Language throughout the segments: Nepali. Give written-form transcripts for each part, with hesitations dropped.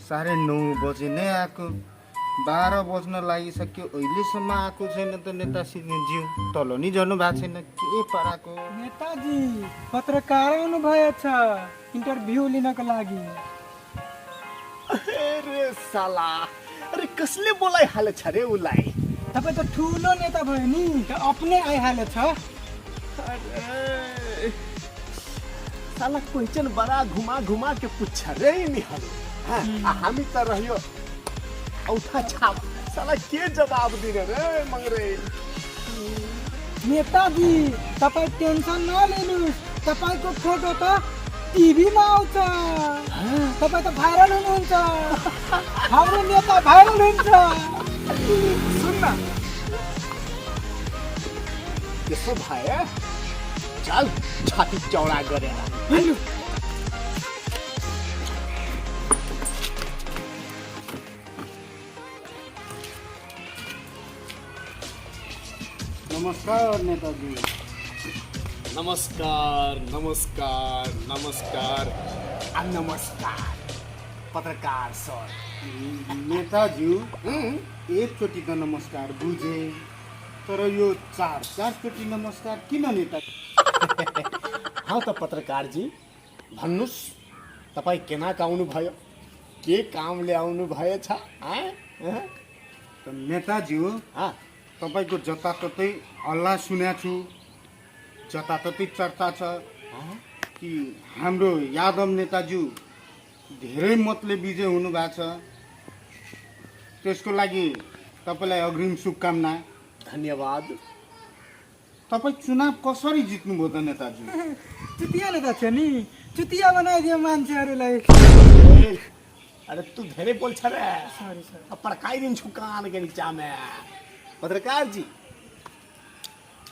साढे 9 बजे नै आएको, 12 बज्न लागिसक्यो, अहिलेसम्म आएको छैन त नेता सिंहज्यू। तल नि झर्नु भएको छैन, के पराको? नेताजी पत्रकार आउनु भएछ इन्टरभ्यू लिनको लागि। अरे साला, अरे कसले बोलाइहालेछ रे उसलाई? तपाईँ त ठुलो नेता भयो नि, त आफ्नै आइहालेछ। अरे साला क्वेश्चन बड़ा घुमा घुमा के पूछ रे निहल। हामी त रह्यो औठा छाप, साला के जवाब दिने रे मंगरे? नेताजी तपाईँ टेन्सन नलिनुहोस्, तपाईँको फोटो त टिभीमा आउँछ, तपाईँ त भाइरल हुनुहुन्छ, हाम्रो नेता भाइरल हुन्छ। सुन न, यसो भए चल छाती चौडा गरेर नमस्कार नेताजी। नमस्कार नमस्कार नमस्कार नमस्कार पत्रकार सर। नेताज्यू, एकचोटि त नमस्कार बुझे, तर यो 4 चोटि नमस्कार किन नेता? हाँ त पत्रकार जी, भन्नुस् तपाईँ केना आउनु भयो, के कामले आउनु भएछ? नेताज्यू, तपाईँको जताततै हल्ला सुनेको छु, जताततै चर्चा छ कि हाम्रो यादव नेताज्यू धेरै मतले विजय हुनुभएको छ। त्यसको लागि तपाईँलाई अग्रिम शुभकामना। धन्यवाद। तपाईँ चुनाव कसरी जित्नुभयो त नेताजी? चुतिया नेता छ नि, चुतिया बनाइदियो मान्छेहरूलाई। अरे तू धेरै बोल्छ रे, अब पड्काइदिन्छु कान के नीचामा। पत्रकार जी,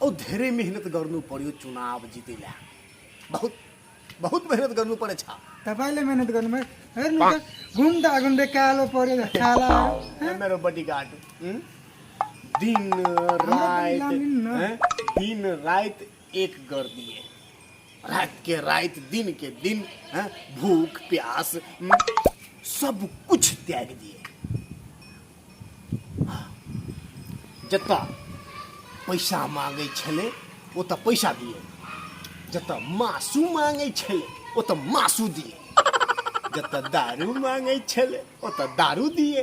औ धेरै मेहनत गर्नु पर्यो चुनाव जितेला, बहुत बहुत मेहनत गर्नु परेछ। तपाईँले मेहनत गर्नुभयो, हेर्नु त घुम्दा घुम्दै कालो पर्यो छाला। मेरो बडीगार्ड दिन रात एक कर दिए, रात के रात दिन के दिन, भूख प्यास सब कुछ त्याग दिए। जता पैसा मांगे छले वो तो पैसा दिए, जता मासू मांगे छले वो तो मासू दिए, जता दारू मांगे छले वो तो दारू दिए।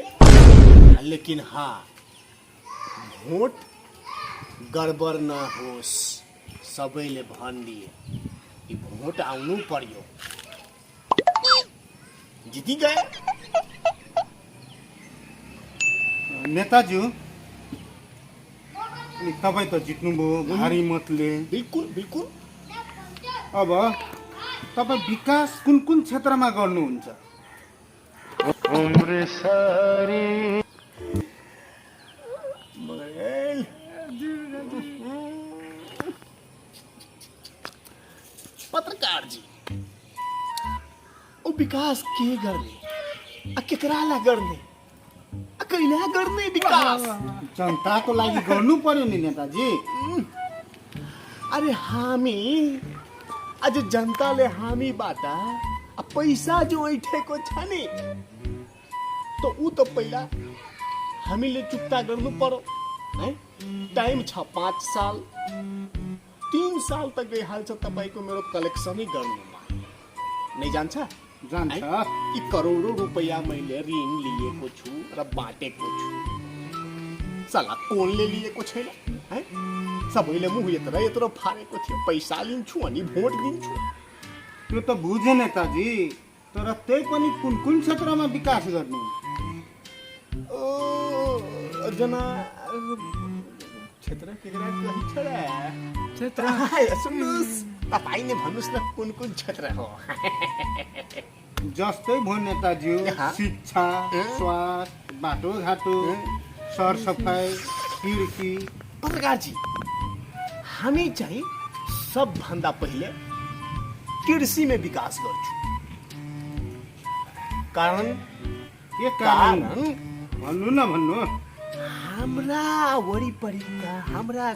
लेकिन हाँ, भोट गडबड नहोस् सबैले भनिदिए कि भोट आउनु पर्यो। जिति गए। नेताज्यू, तपाईँ त जित्नुभयो भारी मतले। बिल्कुल बिल्कुल। अब तपाईँ विकास कुन कुन क्षेत्रमा गर्नुहुन्छ? पत्रकार जी, ओ विकास के गर्ने, केकरालाई गर्ने, कहिला गर्ने विकास? जनताको लागि गर्नु पर्यो नि नेताजी। अरे हामी आज जनताले हामीबाट पैसा जो ऐठेको छ नि, त ऊ त पहिला हामीले चुक्ता गर्नु पर्यो है। टाइम छ 5 साल, 3 साल त गइहाल्छ तपाईँको मेरो कलेक्सनै गर्नुमा, नै जान्छ? जान्छ। यी करोडौँ रुपैयाँ मैले ऋण लिएको छु र बाँटेको छु, साला कोनले लिएको छैन है? सबैले मुख यत्रो यत्रो फालेको थियो, पैसा लिन्छु अनि भोट दिन्छु। त्यो त बुझे नेताजी, तर त्यही पनि कुन कुन क्षेत्रमा विकास गर्नु? जना क्षेत्र केकरा कहि छोडा क्षेत्र सुन्नुस्, तपाईँ नै भन्नुस् न कुन कुन क्षेत्र हो? जस्तै भयो नेताजी, शिक्षा, स्वास्थ्य, बाटोघाटो, सरसफाइ, कृषि। पत्रकार जी, हामी चाहिँ सबभन्दा पहिले कृषिमा विकास गर्छु। कारण के कारण? भन्नु न भन्नु। हाम्रा वरिपरिका हाम्रा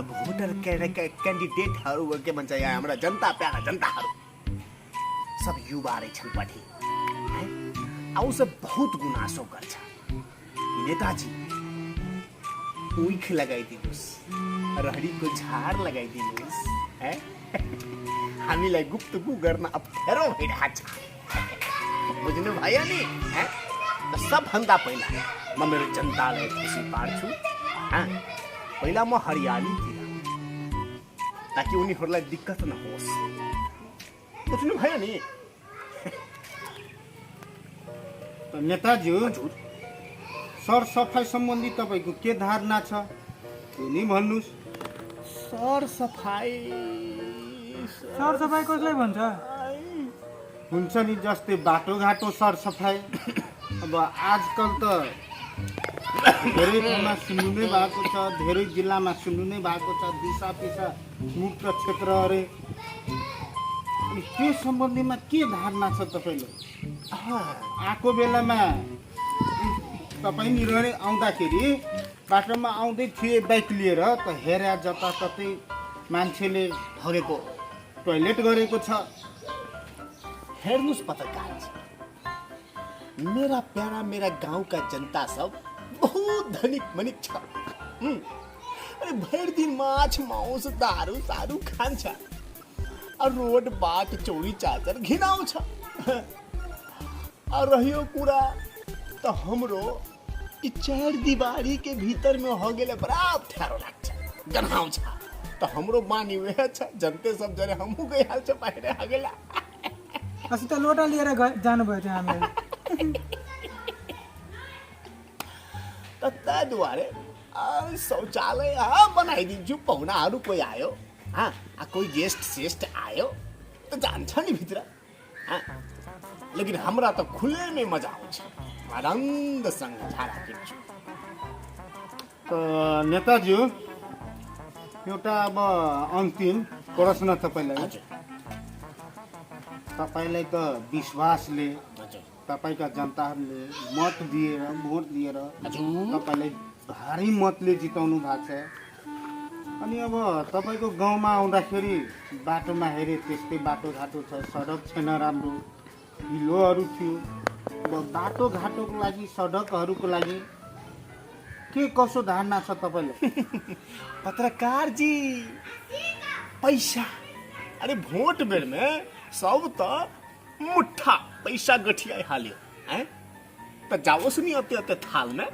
भोटर क्यान्डिडेटहरू के भन्छ यहाँ, हाम्रा जनता प्यारा जनताहरू सब युवा रहेछन् पढे आउ सब बहुत गुनासो गर्छ नेताजी उइख लगाइदिनुहोस् रहरीको झार लगाइदिनुहोस् हामीलाई गुप्तगु गर्न अप्ठ्यारो भइरहेछ बुझ्नु भयो नि त सबभन्दा पहिला म मेरो जनतालाई खुसी पार्छु पहिला म हरियालीतिर ताकि उनीहरूलाई दिक्कत नहोस् बुझ्नु भयो नि नेताजी सरसफाइ सम्बन्धी तपाईँको के धारणा छ त्यो नि भन्नुहोस्। सरसफाइ कसलाई भन्छ? हुन्छ नि जस्तै बाटोघाटो सरसफाइ। अब आजकल त धेरै ठाउँमा सुन्नु नै भएको छ, धेरै जिल्लामा सुन्नु नै भएको छ दिशा पिसा मुक्त क्षेत्र अरे। अनि त्यो सम्बन्धीमा के धारणा छ तपाईँले? आएको बेलामा तपाईँ निरहरै आउँदाखेरि बाटोमा आउँदै थिए बाइक लिएर त हेरे जताततै मान्छेले हगेको टोइलेट गरेको छ। हेर्नुहोस् पत्रकार मेरा प्यारा मेरा गाउँका जनता सब बहुत धनिक मनिक छ। अरे भर दिन माछ माउस दारू सारू खान्छ और रोड बाट चौरी चादर घिनाउँछ। और रहियो कुरा त हाम्रो ई चार दीवारी के भीतर में हो गेले बड़ा अप्ठ्यारो लाग्छ गनाउँछ। त हाम्रो बानी उहे छ जनते सब जरे हमहु गइहाल्छ बाहिर हागेला। अस्ति त लोटा लिएर जानुभयो थियो हामीले। त्यद्वारे शौचालय बनाइदिन्छु। पाहुनाहरू कोही आयो कोही गेस्ट सेस्ट आयो त जान्छ नि भित्र लेकिन हमरा त खुलेमै मजा आउँछ। आनन्दसँग झाडा किन्छु। नेताजी एउटा अब अन्तिम प्रश्न तपाईँलाई। तपाईँलाई त विश्वासले तपाईँका जनताहरूले मत दिएर भोट दिएर तपाईँलाई भारी मतले जिताउनु भएको छ। अनि अब तपाईँको गाउँमा आउँदाखेरि बाटोमा हेरे त्यस्तै बाटोघाटो छ, सडक छैन राम्रो, हिलोहरू थियो। अब बाटोघाटोको लागि सडकहरूको लागि के कसो धारणा छ तपाईँलाई? पत्रकार जी पैसा अरे भोट बेरमा सब त मुठा पैसा गठियाइ हाल्यो त जाओस् नि अत्य अत्य थालमा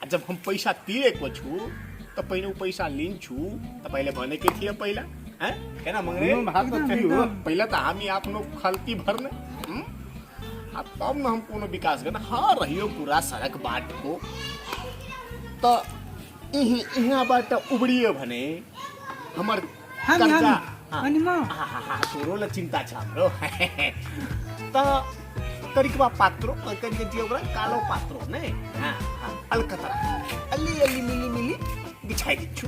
जब हम पैसा तिरेको छु त पहिलो पैसा लिन्छु तपाईले भनेकै थिए पहिला हैन मङ्गरे पहिला त हामी आफ्नो खल्ती भर्ने तब न हम कोनो विकास गर्न। रहियो कुरा सडक बाटको त यहाँबाट उब्रियो भने हमर कर्जा अनि म तोरोलाई चिन्ता छ हाम्रो त करिकबा पात्रो करिक जिउरा कालो पात्रो नै अलकतरा अलि अलि मिली मिली बिछाइदिन्छु,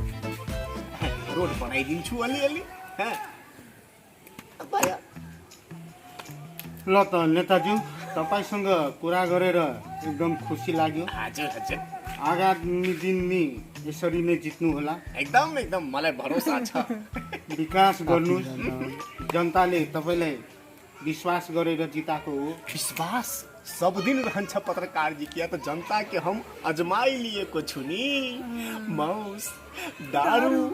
रोड बनाइदिन्छु अलि अलि। ल त नेताजी तपाईँसँग कुरा गरेर एकदम खुसी लाग्यो। हजुर हजुर आगामी दिन नि यसरी नै जित्नु होला। एकदम एकदम मलाई भरोसा छ। विकास गर्नु जनताले तपाईँलाई विश्वास गरेर जिताएको हो। विश्वास सब दिन रहन्छ पत्रकार जी किया त जनता के हम अजमाई लिएको छु नि। मौस दारू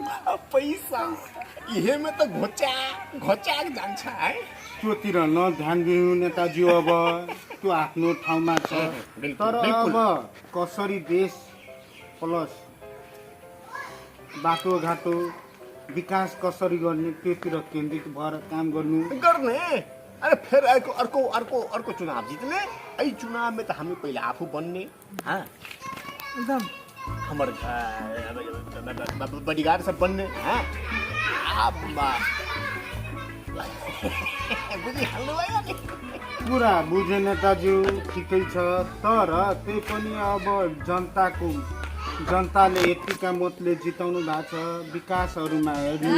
पैसा इहे में त घोच्याक जान्छ है। त्योतिर न ध्यान दिनु नेताजी। अब त्यो आफ्नो ठाउँमा छ तर अब कसरी देश प्लस बाटोघाटो विकास कसरी गर्ने त्योतिर केन्द्रित भएर काम गर्ने। अरे फिर अर्को चुनाव जित्ने। यही चुनाव में त हामी पहिला आफू बन्ने एकदम हमर बडीगार्ड सब बन्ने पुरा बुझे नेताजी ठिकै छ तर त्यही पनि अब जनताले यतिका मतले जिताउनु भएको छ। विकासहरूमा हेर्नु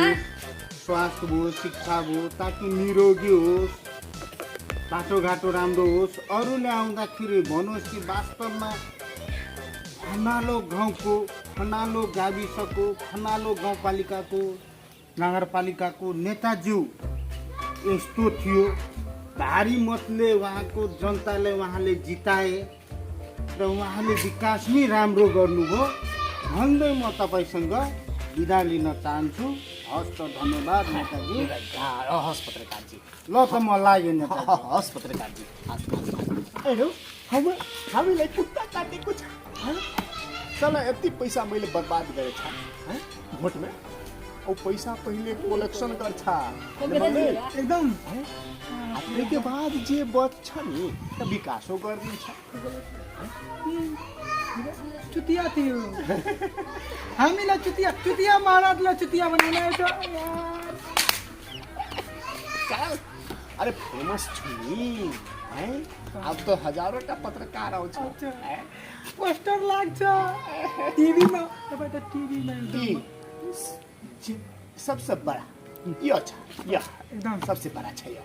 स्वास्थ्य भयो शिक्षा भयो ताकि निरोगी होस् बाटोघाटो राम्रो होस्। अरूले आउँदाखेरि भनोस् कि वास्तवमा खनालो गाउँको खनालो गाविसको खनालो गाउँपालिकाको नगरपालिकाको नेताज्यू यस्तो थियो भारी मतले उहाँको जनताले उहाँले जिताए र उहाँले विकास नै राम्रो गर्नुभयो भन्दै म तपाईँसँग बिदा लिन चाहन्छु। हस् त धन्यवाद नेताजी। हस् पत्रकारजी, ल त म लागेँ नेताजी। हस् पत्रकारजी। हेरौ हामीलाई कुत्ता काटेको छ। चला यति पैसा मैले बर्बाद गरेछ भोटमा। औ पैसा पहिले कलेक्सन गर्छ एकदम त्यसको बाद जे बच्छ नि त विकासो गरिदिन्छ। चुतिया थियो हामीलाई चुतिया महाराजलाई चुतिया बनाउनु अरे फेमस छु नि है। अब त हजारौंटा पत्रकार आउँछ। पोस्टर लाग्छ टिभीमा। तपाईँ त टिभीमा सबसे बड़ा यो छ, यो एकदम सबसे बड़ा छ यो।